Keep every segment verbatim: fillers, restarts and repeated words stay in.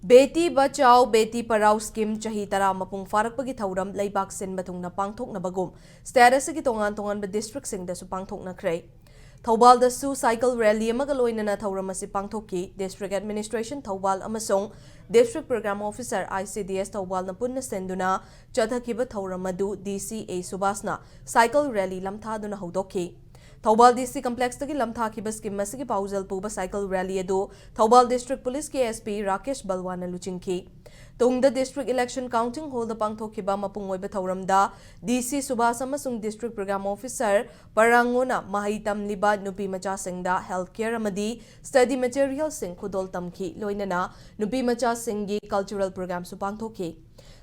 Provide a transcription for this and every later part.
Beti Bachao Beti Padhao scheme ꯆꯍꯤ ꯇꯔꯥ ꯃꯄꯨꯡ ꯐꯥꯔꯛꯄꯒꯤ ꯊꯧꯔꯝ ꯂꯩꯕꯥꯛ ꯁꯤꯟꯕ ꯊꯨꯡꯅ ꯄꯥꯡꯊꯣꯛꯅꯕꯒꯨꯝ ꯁ꯭ꯇꯦꯠ ꯑꯁꯤꯒꯤ ꯇꯣꯉꯥꯟ ꯇꯣꯉꯥꯟꯕ ꯗꯤꯁꯇ꯭ꯔꯤꯛꯁꯤꯡꯗꯁꯨ ꯄꯥꯡꯊꯣꯛꯅꯈ꯭ꯔꯦ꯫ ꯊꯧꯕꯥꯜꯗꯁꯨ ꯁꯥꯏꯀꯜ ꯔꯦꯂꯤ ꯑꯃꯒ ꯂꯣꯏꯅꯅ ꯊꯧꯔꯝ ꯑꯁꯤ ꯄꯥꯡꯊꯣꯛꯈꯤ꯫ ꯗꯤꯁꯇ꯭ꯔꯤꯛ ꯑꯦꯗꯃꯤꯅꯤꯁꯇ꯭ꯔꯦꯁꯟ ꯊꯧꯕꯥꯜ ꯑꯃꯁꯨꯡ district programme officer, I C D S, ꯊꯧꯕꯥꯜꯅ ꯄꯨꯟꯅ ꯁꯤꯟꯗꯨꯅ ꯆꯠꯊꯈꯤꯕ ꯊꯧꯔꯝ ꯑꯗꯨ ꯗꯤ ꯁꯤ ꯑꯦ ꯁꯨꯕꯥꯁꯅ ꯁꯥꯏꯀꯜ ꯔꯦꯂꯤ ꯂꯝꯊꯥꯗꯨꯅ ꯍꯧꯗꯣꯛꯈꯤ꯫ ꯊꯧꯕꯥꯜ ꯗꯤ ꯁꯤ ꯀꯝꯄ꯭ꯂꯦꯛꯁꯇꯒꯤ ꯂꯝꯊꯥꯈꯤꯕ ꯁ꯭ꯀꯤꯝ ꯑꯁꯤꯒꯤ ꯄꯥꯎꯖꯦꯜ ꯄꯨꯕ ꯁꯥꯏꯀꯜ ꯔꯦꯂꯤ ꯑꯗꯨ ꯊꯧꯕꯥꯜ ꯗꯤꯁꯇ꯭ꯔꯤꯛ ꯄꯨꯂꯤꯁꯀꯤ ꯑꯦꯁ ꯄꯤ ꯔꯥꯀꯦꯁ ꯕꯜꯋꯥꯅ ꯂꯨꯆꯤꯡꯈꯤ꯫ ꯇꯨꯡꯗ ꯗꯤꯁꯇ꯭ꯔꯤꯛ ꯏꯂꯦꯛꯁꯟ ꯀꯥꯎꯟꯇꯤꯡ ꯍꯣꯜꯗ ꯄꯥꯡꯊꯣꯛꯈꯤꯕ ꯃꯄꯨꯡ ꯑꯣꯏꯕ ꯊꯧꯔꯝꯗ ꯗꯤ ꯁꯤ ꯁꯨꯕꯥꯁ ꯑꯃꯁꯨꯡ ꯗꯤꯁꯇ꯭ꯔꯤꯛ ꯄ꯭ꯔꯣꯒ꯭ꯔꯥꯝ ꯑꯣꯐꯤꯁꯔ ꯄꯔꯥꯡꯉꯣꯅ ꯃꯍꯩ ꯇꯝꯂꯤꯕ ꯅꯨꯄꯤ ꯃꯆꯥꯁꯤꯡꯗ ꯍꯦꯜꯊ ꯀꯦꯌꯔ ꯑꯃꯗꯤ ꯁ꯭ꯇꯗꯤ ꯃꯦꯇꯤꯔꯤꯌꯦꯜꯁꯤꯡ ꯈꯨꯗꯣꯜ ꯇꯝꯈꯤ꯫ ꯂꯣꯏꯅꯅ ꯅꯨꯄꯤ ꯃꯆꯥꯁꯤꯡꯒꯤ ꯀꯜꯆꯔꯦꯜ ꯄ꯭ꯔꯣꯒ꯭ꯔꯥꯝꯁꯨ ꯄꯥꯡꯊꯣꯛꯈꯤ꯫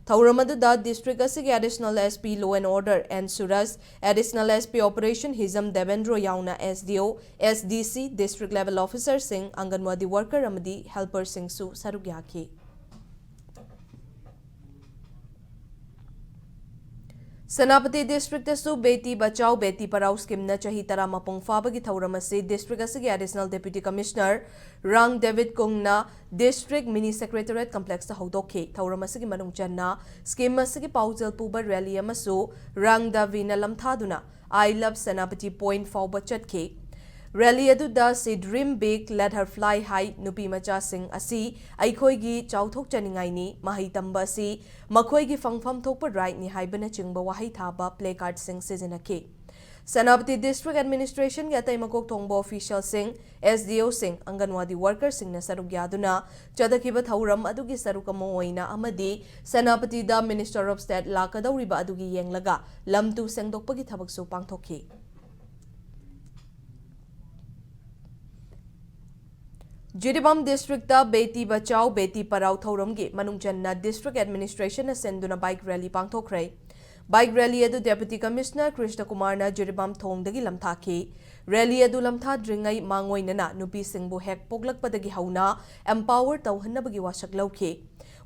ꯊꯧꯔꯝ ꯑꯗꯨꯗ ꯗꯤꯁꯇ꯭ꯔꯤꯛ ꯑꯁꯤꯒꯤ additional S P law and order N Suraj, additional S P operation Hijam Debendro ꯌꯥꯎꯅ S D O, S D C, district level ꯑꯣꯐꯤꯁꯔꯁꯤꯡ, ꯑꯪꯒꯟꯋꯥꯗꯤ ꯋꯥꯔꯀꯔ ꯑꯃꯗꯤ ꯍꯦꯜꯄꯔꯁꯤꯡꯁꯨ ꯁꯔꯨꯛ ꯌꯥꯈꯤ꯫ ꯁꯦꯅꯥꯄꯇꯤ ꯗꯤꯁꯇ꯭ꯔꯤꯛꯇꯁꯨ ꯕꯦꯇꯤ ꯕꯆꯥꯎ ꯕꯦꯇꯤ ꯄꯔꯥꯎ ꯁ꯭ꯀꯤꯝꯅ ꯆꯍꯤ ꯇꯔꯥ ꯃꯄꯨꯡ ꯐꯥꯕꯒꯤ ꯊꯧꯔꯝ ꯑꯁꯤ ꯗꯤꯁꯇ꯭ꯔꯤꯛ ꯑꯁꯤꯒꯤ ꯑꯦꯗꯤꯁꯅꯦꯜ ꯗꯦꯄ꯭ꯌꯨꯇꯤ ꯀꯃꯤꯁꯅꯔ ꯔꯥꯡ ꯗꯦꯕꯤꯠ ꯀꯨꯡꯅ ꯗꯤꯁꯇ꯭ꯔꯤꯛ ꯃꯤꯅꯤ ꯁꯦꯀ꯭ꯔꯦꯇꯔꯤꯌꯦꯠ ꯀꯝꯄ꯭ꯂꯦꯛꯁꯇ ꯍꯧꯗꯣꯛꯈꯤ꯫ ꯊꯧꯔꯝ ꯑꯁꯤꯒꯤ ꯃꯅꯨꯡ ꯆꯟꯅ ꯁ꯭ꯀꯤꯝ ꯑꯁꯤꯒꯤ ꯄꯥꯎꯖꯦꯜ ꯄꯨꯕ ꯔꯦꯂꯤ ꯑꯃꯁꯨ ꯔꯥꯡ ꯗꯦꯕꯤꯠꯅ ꯂꯝꯊꯥꯗꯨꯅ ꯑꯥꯏ ꯂꯚ ꯁꯦꯅꯥꯄꯇꯤ ꯄꯣꯏꯟꯠ ꯐꯥꯎꯕ ꯆꯠꯈꯤ꯫ ꯔꯦꯂꯤ ꯑꯗꯨꯗ ꯁꯤ ꯗ꯭ꯔꯤꯝ ꯕꯤꯒ, ꯂꯦꯠ ꯍꯔ ꯐ꯭ꯂꯥꯏ ꯍꯥꯏ, ꯅꯨꯄꯤ ꯃꯆꯥꯁꯤꯡ ꯑꯁꯤ ꯑꯩꯈꯣꯏꯒꯤ ꯆꯥꯎꯊꯣꯛꯆꯅꯤꯡꯉꯥꯏꯅꯤ, ꯃꯍꯩ ꯇꯝꯕ ꯑꯁꯤ ꯃꯈꯣꯏꯒꯤ ꯐꯪꯐꯝ ꯊꯣꯛꯄ ꯔꯥꯏꯠꯅꯤ ꯍꯥꯏꯕꯅꯆꯤꯡꯕ ꯋꯥꯍꯩ ꯊꯥꯕ ꯄ꯭ꯂꯦ ꯀꯥꯔꯗꯁꯤꯡ ꯁꯤꯖꯤꯟꯅꯈꯤ꯫ ꯁꯦꯅꯥꯄꯇꯤ ꯗꯤꯁꯇ꯭ꯔꯤꯛ ꯑꯦꯗꯃꯤꯅꯤꯁꯇ꯭ꯔꯦꯁꯟꯒꯤ ꯑꯇꯩ ꯃꯀꯣꯛ ꯊꯣꯡꯕ ꯑꯣꯐꯤꯁꯤꯌꯦꯜꯁꯤꯡ, ꯑꯦꯁ ꯗꯤ ꯑꯣꯁꯤꯡ, ꯑꯪꯒꯟꯋꯥꯗꯤ ꯋꯥꯔꯀꯔꯁꯤꯡꯅ ꯁꯔꯨꯛ ꯌꯥꯗꯨꯅ ꯆꯠꯊꯈꯤꯕ ꯊꯧꯔꯝ ꯑꯗꯨꯒꯤ ꯁꯔꯨꯛ ꯑꯃ ꯑꯣꯏꯅ ꯑꯃꯗꯤ ꯁꯦꯅꯥꯄꯇꯤꯗ ꯃꯤꯅꯤꯁꯇꯔ ꯑꯣꯐ ꯁ꯭ꯇꯦꯠ ꯂꯥꯛꯀꯗꯧꯔꯤꯕ ꯑꯗꯨꯒꯤ ꯌꯦꯡꯂꯒ ꯂꯝ ꯇꯨ ꯁꯦꯡꯗꯣꯛꯄꯒꯤ ꯊꯕꯛꯁꯨ ꯄꯥꯡꯊꯣꯛꯈꯤ꯫ ꯖꯤꯔꯤꯕꯥꯝ ꯗꯤꯁꯇ꯭ꯔꯤꯛꯇ ꯕꯦꯇꯤ ꯕꯆꯥꯎ ꯕꯦꯇꯤ ꯄꯔꯥꯎ ꯊꯧꯔꯝꯒꯤ ꯃꯅꯨꯡ ꯆꯟꯅ ꯗꯤꯁꯇ꯭ꯔꯤꯛ ꯑꯦꯗꯃꯤꯅꯤꯁꯇ꯭ꯔꯦꯁꯟꯅ ꯁꯤꯟꯗꯨꯅ ꯕꯥꯏꯛ ꯔꯦꯂꯤ ꯄꯥꯡꯊꯣꯛꯈ꯭ꯔꯦ꯫ ꯕꯥꯏꯛ ꯔꯦꯂꯤ ꯑꯗꯨ ꯗꯦꯄ꯭ꯌꯨꯇꯤ ꯀꯃꯤꯁꯅꯔ ꯀ꯭ꯔꯤꯁꯅ ꯀꯨꯃꯥꯔꯅ ꯖꯤꯔꯤꯕꯥꯝ ꯊꯣꯡꯗꯒꯤ ꯂꯝꯊꯥꯈꯤ꯫ ꯔꯦꯂꯤ ꯑꯗꯨ ꯂꯝꯊꯥꯗ꯭ꯔꯤꯉꯩ ꯃꯥꯡꯑꯣꯏꯅꯅ ꯅꯨꯄꯤꯁꯤꯡꯕꯨ ꯍꯦꯛ ꯄꯣꯛꯂꯛꯄꯗꯒꯤ ꯍꯧꯅ ꯑꯦꯝꯄꯥꯋꯔ ꯇꯧꯍꯟꯅꯕꯒꯤ ꯋꯥꯁꯛ ꯂꯧꯈꯤ꯫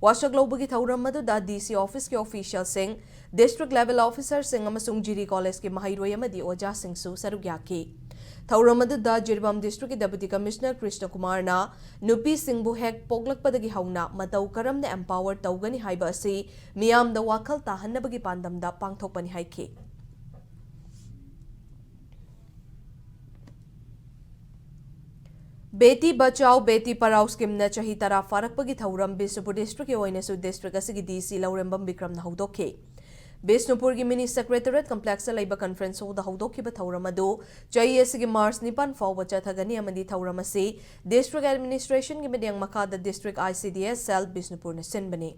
ꯋꯥꯁꯛ ꯂꯧꯕꯒꯤ ꯊꯧꯔꯝ ꯑꯗꯨꯗ ꯗꯤ ꯁꯤ ꯑꯣꯐꯤꯁꯀꯤ ꯑꯣꯐꯤꯁꯤꯌꯦꯜꯁꯤꯡ, ꯗꯤꯁꯇ꯭ꯔꯤꯛ ꯂꯦꯚꯦꯜ ꯑꯣꯐꯤꯁꯔꯁꯤꯡ ꯑꯃꯁꯨꯡ ꯖꯤꯔꯤ ꯀꯣꯂꯦꯖꯀꯤ ꯃꯍꯩꯔꯣꯏ ꯑꯃꯗꯤ ꯑꯣꯖꯥꯁꯤꯡꯁꯨ ꯁꯔꯨꯛ ꯌꯥꯈꯤ꯫ ꯊꯧꯔꯝ ꯑꯗꯨꯗ ꯖꯤꯔꯤꯕꯥꯝ ꯗꯤꯁꯇ꯭ꯔꯤꯛꯀꯤ ꯗꯦꯄꯨꯇꯤ ꯀꯃꯤꯁꯅꯔ ꯀ꯭ꯔꯤꯁꯅ ꯀꯨꯃꯥꯔꯅ ꯅꯨꯄꯤꯁꯤꯡꯕꯨ ꯍꯦꯛ ꯄꯣꯛꯂꯛꯄꯗꯒꯤ ꯍꯧꯅ ꯃꯇꯧ ꯀꯔꯝꯅ ꯑꯦꯝꯄꯥꯋꯔ ꯇꯧꯒꯅꯤ ꯍꯥꯏꯕ ꯑꯁꯤ ꯃꯤꯌꯥꯝꯗ ꯋꯥꯈꯜ ꯇꯥꯍꯟꯅꯕꯒꯤ ꯄꯥꯟꯗꯝꯗ ꯄꯥꯡꯊꯣꯛꯄꯅꯤ ꯍꯥꯏꯈꯤ꯫ ꯕꯦꯇꯤ ꯕꯆꯥꯎ ꯕꯦꯇꯤ ꯄꯔꯥꯎ ꯁ꯭ꯀꯤꯝꯅ ꯆꯍꯤ ꯇꯔꯥ ꯐꯥꯔꯛꯄꯒꯤ ꯊꯧꯔꯝ ꯕꯤꯁꯅꯨꯄꯨꯔ ꯗꯤꯁꯇ꯭ꯔꯤꯛꯀꯤ ꯑꯣꯏꯅꯁꯨ ꯗꯤꯁꯇ꯭ꯔꯤꯛ ꯑꯁꯤꯒꯤ ꯗꯤ ꯁꯤ ꯂꯧꯔꯦꯝꯕꯝ ꯕꯤꯀ꯭ꯔꯝꯅ ꯍꯧꯗꯣꯛꯈꯤ꯫ ꯕꯤꯁꯅꯨꯄꯨꯔꯒꯤ ꯃꯤꯅꯤ ꯁꯦꯀ꯭ꯔꯦꯇꯔꯤꯌꯦꯠ ꯀꯝꯄ꯭ꯂꯦꯛꯁꯇ ꯂꯩꯕ ꯀꯟꯐꯔꯦꯟꯁ ꯍꯣꯜꯗ ꯍꯧꯗꯣꯛꯈꯤꯕ ꯊꯧꯔꯝ ꯑꯗꯨ ꯆꯍꯤ ꯑꯁꯤꯒꯤ ꯃꯥꯔꯆ ꯅꯤꯄꯥꯟ ꯐꯥꯎꯕ ꯆꯠꯊꯒꯅꯤ ꯑꯃꯗꯤ ꯊꯧꯔꯝ ꯑꯁꯤ ꯗꯤꯁꯇ꯭ꯔꯤꯛ ꯑꯦꯗꯃꯤꯅꯤꯁꯇ꯭ꯔꯦꯁꯟꯒꯤ ꯃꯤꯠꯌꯦꯡ ꯃꯈꯥꯗ district I C D S cell ꯕꯤꯁꯅꯨꯄꯨꯔꯅ ꯁꯤꯟꯕꯅꯤ꯫